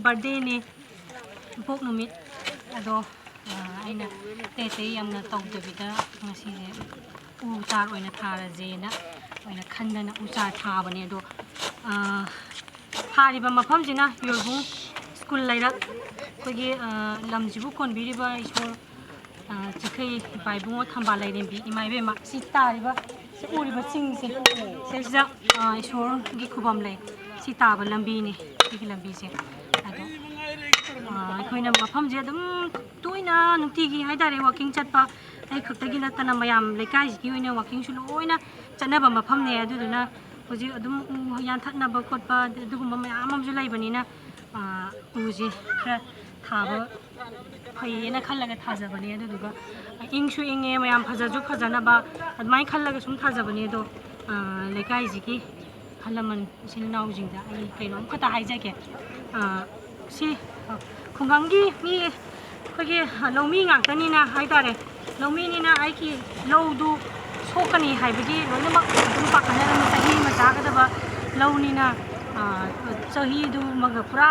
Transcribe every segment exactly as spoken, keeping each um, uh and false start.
ꯕꯥꯔꯗꯦꯅꯦ, ꯏꯄꯣꯛ ꯅꯨꯃꯤꯠ꯫ ꯑꯗꯣ ꯑꯩꯅ ꯑꯇꯩ ꯑꯇꯩ ꯌꯥꯝꯅ ꯇꯧꯗꯕꯤꯗ ꯉꯁꯤꯁꯦ ꯎ ꯆꯥꯔ ꯑꯣꯏꯅ ꯊꯥꯔꯁꯦꯅ ꯑꯣꯏꯅ ꯈꯟꯗꯅ ꯎ ꯆꯥꯔ ꯊꯥꯕꯅꯦ꯫ ꯑꯗꯣ ꯊꯥꯔꯤꯕ ꯃꯐꯝꯁꯤꯅ ꯌꯣꯔꯕꯨꯡ ꯁ꯭ꯀꯨꯜ ꯂꯩꯔꯛ, ꯑꯩꯈꯣꯏꯒꯤ ꯂꯝꯁꯤꯕꯨ ꯀꯣꯟꯕꯤꯔꯤꯕ ꯏꯁꯣꯔ ꯆꯤꯡꯈꯩ ꯏꯄꯥ ꯏꯕꯨꯡꯉꯣ ꯊꯝꯕꯥꯜ ꯂꯥꯏꯔꯦꯝꯕꯤ ꯏꯃꯥ ꯏꯕꯦꯝꯃ ꯁꯤ ꯇꯥꯔꯤꯕ, ꯁꯤ ꯎꯔꯤꯕ ꯆꯤꯡꯁꯦ, ꯁꯤꯁꯤꯗ ꯏꯁꯣꯔꯒꯤ ꯈꯨꯕꯝ ꯂꯩ꯫ ꯁꯤ ꯇꯥꯕ ꯂꯝꯕꯤꯅꯤ, ꯁꯤꯒꯤ ꯂꯝꯕꯤꯁꯦ꯫ ꯑꯗꯣ ꯑꯩꯈꯣꯏꯅ ꯃꯐꯝꯁꯦ ꯑꯗꯨꯝ ꯇꯣꯏꯅ ꯅꯨꯡꯇꯤꯒꯤ ꯍꯥꯏꯇꯥꯔꯦ ꯋꯥꯛꯀꯤꯡ ꯆꯠꯄ, ꯑꯩ ꯈꯛꯇꯒꯤ ꯅꯠꯇꯅ ꯃꯌꯥꯝ ꯂꯩꯀꯥꯏꯁꯤꯒꯤ ꯑꯣꯏꯅ ꯋꯥꯛꯀꯤꯡꯁꯨ ꯂꯣꯏꯅ ꯆꯠꯅꯕ ꯃꯐꯝꯅꯦ꯫ ꯑꯗꯨꯗꯨꯅ ꯍꯧꯖꯤꯛ ꯑꯗꯨꯝ ꯎ ꯌꯥꯟꯊꯠꯅꯕ ꯈꯣꯠꯄ ꯑꯗꯨꯒꯨꯝꯕ ꯃꯌꯥꯝ ꯑꯃꯁꯨ ꯂꯩꯕꯅꯤꯅ, ꯎꯁꯦ ꯈꯔ ꯊꯥꯕ ꯐꯩꯌꯦꯅ ꯈꯜꯂꯒ ꯊꯥꯖꯕꯅꯦ꯫ ꯑꯗꯨꯗꯨꯒ ꯏꯪꯁꯨ ꯏꯪꯉꯦ, ꯃꯌꯥꯝ ꯐꯖꯁꯨ ꯐꯖꯅꯕ ꯑꯗꯨꯃꯥꯏꯅ ꯈꯜꯂꯒ ꯁꯨꯝ ꯊꯥꯖꯕꯅꯦ꯫ ꯑꯗꯣ ꯂꯩꯀꯥꯏꯁꯤꯒꯤ ꯑꯍꯜ ꯂꯃꯟ ꯏꯆꯤꯜ ꯏꯅꯥꯎꯁꯤꯡꯗ ꯑꯩ ꯀꯩꯅꯣꯝꯈꯛꯇ ꯍꯥꯏꯖꯒꯦ꯫ ꯁꯤ ꯈꯨꯡꯒꯪꯒꯤ ꯃꯤ ꯑꯩꯈꯣꯏꯒꯤ ꯂꯧꯃꯤ ꯉꯥꯛꯇꯅꯤꯅ ꯍꯥꯏꯇꯥꯔꯦ, ꯂꯧꯃꯤꯅꯤꯅ ꯑꯩꯒꯤ ꯂꯧꯗꯨ ꯁꯣꯛꯀꯅꯤ ꯍꯥꯏꯕꯒꯤ ꯂꯣꯏꯅꯃꯛ ꯑꯗꯨꯝ ꯄꯥꯈꯠꯅꯔꯝꯃꯤ꯫ ꯆꯍꯤ ꯑꯃ ꯆꯥꯒꯗꯕ ꯂꯧꯅꯤꯅ ꯆꯍꯤꯗꯨꯃꯒ ꯄꯨꯔꯥ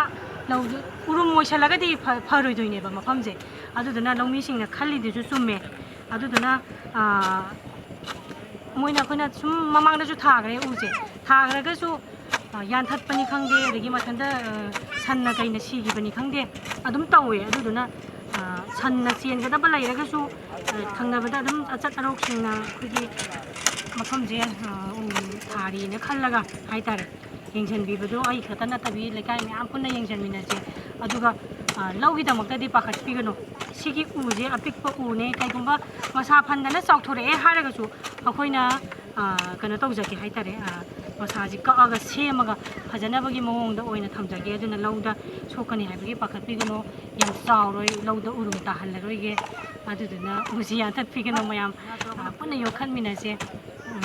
ꯂꯧꯗꯨ ꯎꯔꯨꯝ ꯑꯣꯏꯁꯜꯂꯒꯗꯤ ꯐꯔꯣꯏꯗꯣꯏꯅꯦꯕ ꯃꯐꯝꯁꯦ꯫ ꯑꯗꯨꯗꯨꯅ ꯂꯧꯃꯤꯁꯤꯡꯅ ꯈꯜꯂꯤꯗꯨꯁꯨ ꯆꯨꯝꯃꯦ꯫ ꯑꯗꯨꯗꯨꯅ ꯃꯣꯏꯅ ꯑꯩꯈꯣꯏꯅ ꯁꯨꯝ ꯃꯃꯥꯡꯗꯁꯨ ꯊꯥꯈ꯭ꯔꯦ ꯎꯁꯦ꯫ ꯊꯥꯈ꯭ꯔꯒꯁꯨ ꯌꯥꯟꯊꯠꯄꯅꯤ ꯈꯪꯗꯦ, ꯑꯗꯒꯤ ꯃꯊꯟꯇ ꯁꯟꯅ ꯀꯩꯅ ꯁꯤꯈꯤꯕꯅꯤ ꯈꯪꯗꯦ, ꯑꯗꯨꯝ ꯇꯧꯋꯦ꯫ ꯑꯗꯨꯗꯨꯅ ꯁꯟꯅ ꯆꯦꯟꯒꯗꯕ ꯂꯩꯔꯒꯁꯨ ꯊꯪꯅꯕꯗ ꯑꯗꯨꯝ ꯑꯆꯠ ꯑꯔꯣꯛꯁꯤꯡꯅ ꯑꯩꯈꯣꯏꯒꯤ ꯃꯐꯝꯁꯦ ꯎ ꯊꯥꯔꯤꯅ ꯈꯜꯂꯒ ꯍꯥꯏꯇꯥꯔꯦ, ꯌꯦꯡꯁꯤꯟꯕꯤꯕꯗꯣ ꯑꯩ ꯈꯛꯇ ꯅꯠꯇꯕꯤ ꯂꯩꯀꯥꯏ ꯃꯌꯥꯝ ꯄꯨꯟꯅ ꯌꯦꯡꯁꯤꯟꯃꯤꯟꯅꯁꯦ꯫ ꯑꯗꯨꯒ ꯂꯧꯒꯤꯗꯃꯛꯇꯗꯤ ꯄꯥꯈꯠꯄꯤꯒꯅꯨ꯫ ꯁꯤꯒꯤ ꯎꯁꯦ ꯑꯄꯤꯛꯄ ꯎꯅꯦ, ꯀꯩꯒꯨꯝꯕ ꯃꯁꯥ ꯐꯟꯗꯅ ꯆꯥꯎꯊꯣꯔꯛꯑꯦ ꯍꯥꯏꯔꯒꯁꯨ ꯑꯩꯈꯣꯏꯅ ꯀꯩꯅꯣ ꯇꯧꯖꯒꯦ ꯍꯥꯏꯇꯥꯔꯦ, ꯃꯁꯥꯁꯤ ꯀꯛꯑꯒ ꯁꯦꯝꯃꯒ ꯐꯖꯅꯕꯒꯤ ꯃꯑꯣꯡꯗ ꯑꯣꯏꯅ ꯊꯝꯖꯒꯦ꯫ ꯑꯗꯨꯅ ꯂꯧꯗ ꯁꯣꯛꯀꯅꯤ ꯍꯥꯏꯕꯒꯤ ꯄꯥꯈꯠꯄꯤꯒꯅꯨ꯫ ꯌꯥꯝ ꯆꯥꯎꯔꯣꯏ, ꯂꯧꯗ ꯎꯔꯨꯝ ꯇꯥꯍꯜꯂꯔꯣꯏꯒꯦ꯫ ꯑꯗꯨꯗꯨꯅ ꯎꯁꯤ ꯌꯥꯟꯊꯠꯄꯤꯒꯅꯨ꯫ ꯃꯌꯥꯝ ꯄꯨꯟꯅ ꯌꯣꯛꯈꯠꯃꯤꯟꯅꯁꯦ꯫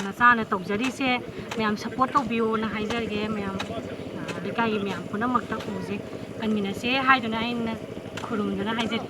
ꯅꯆꯥꯅ ꯇꯧꯖꯔꯤꯁꯦ ꯃꯌꯥꯝ ꯁꯞꯄꯣꯔꯠ ꯇꯧꯕꯤꯌꯣꯅ ꯍꯥꯏꯖꯔꯒꯦ꯫ ꯃꯌꯥꯝ ꯂꯩꯀꯥꯏꯒꯤ ꯃꯌꯥꯝ ꯄꯨꯝꯅꯃꯛꯇ ꯎꯁꯦ ꯀꯟꯃꯤꯟꯅꯁꯦ ꯍꯥꯏꯗꯨꯅ ꯑꯩꯅ ꯈꯨꯔꯨꯝꯗꯨꯅ ꯍꯥꯏꯖꯔꯤ꯫